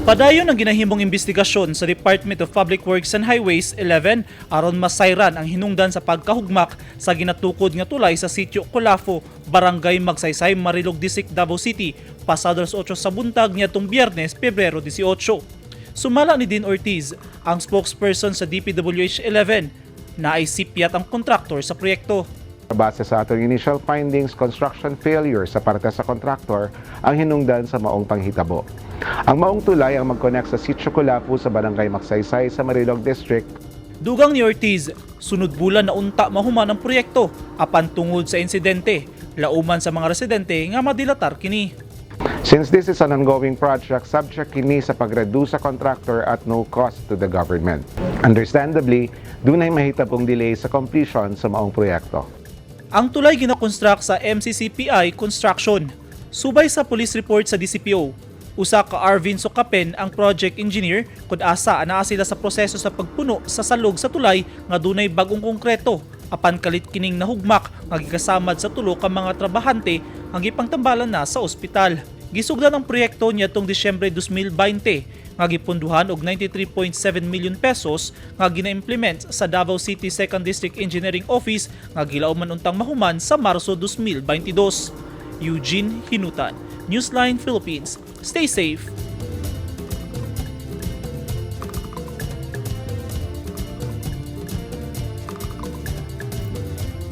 Padayon ang ginahimong investigasyon sa Department of Public Works and Highways 11 aron masayran ang hinungdan sa pagkahugmak sa ginatukod nga tulay sa Sitio Colafo, Barangay Magsaysay, Marilog District, Davao City, pasado alas 8 sa buntag niadtong Biyernes, Pebrero 18. Sumala ni Dean Ortiz, ang spokesperson sa DPWH 11, naay sipyat ang kontraktor sa proyekto. Base sa atong initial findings, construction failure sa parte sa contractor ang hinungdan sa maong panghitabo. Ang maong tulay ang mag-connect sa Sitio Colafu sa Barangay Magsaysay sa Marilog District. Dugang ni Ortiz, sunod bulan na unta mahuman ang proyekto apan tungod sa insidente, lauman sa mga residente nga madilatar kini. Since this is an ongoing project, subject kini sa pag-redo sa contractor at no cost to the government. Understandably, dunay mahitabong delay sa completion sa maong proyekto. Ang tulay ginakonstruct sa MCCPI Construction. Subay sa police report sa DCPO, usa ka Arvin Socapen ang project engineer kung asa anaa sila sa proseso sa pagpuno sa salog sa tulay nga dunay bagong konkreto apan kalit kining nahugmak nga gikasamad sa tulo ka mga trabahante ang gipangtambalan na sa ospital. Gisugdan ang proyekto niadtong Disyembre 2020 nga gipunduhan og 93.7 million pesos nga gina-implement sa Davao City 2nd District Engineering Office nga gilauman untang mahuman sa Marso 2022. Eugene Hinutan, Newsline Philippines. Stay safe.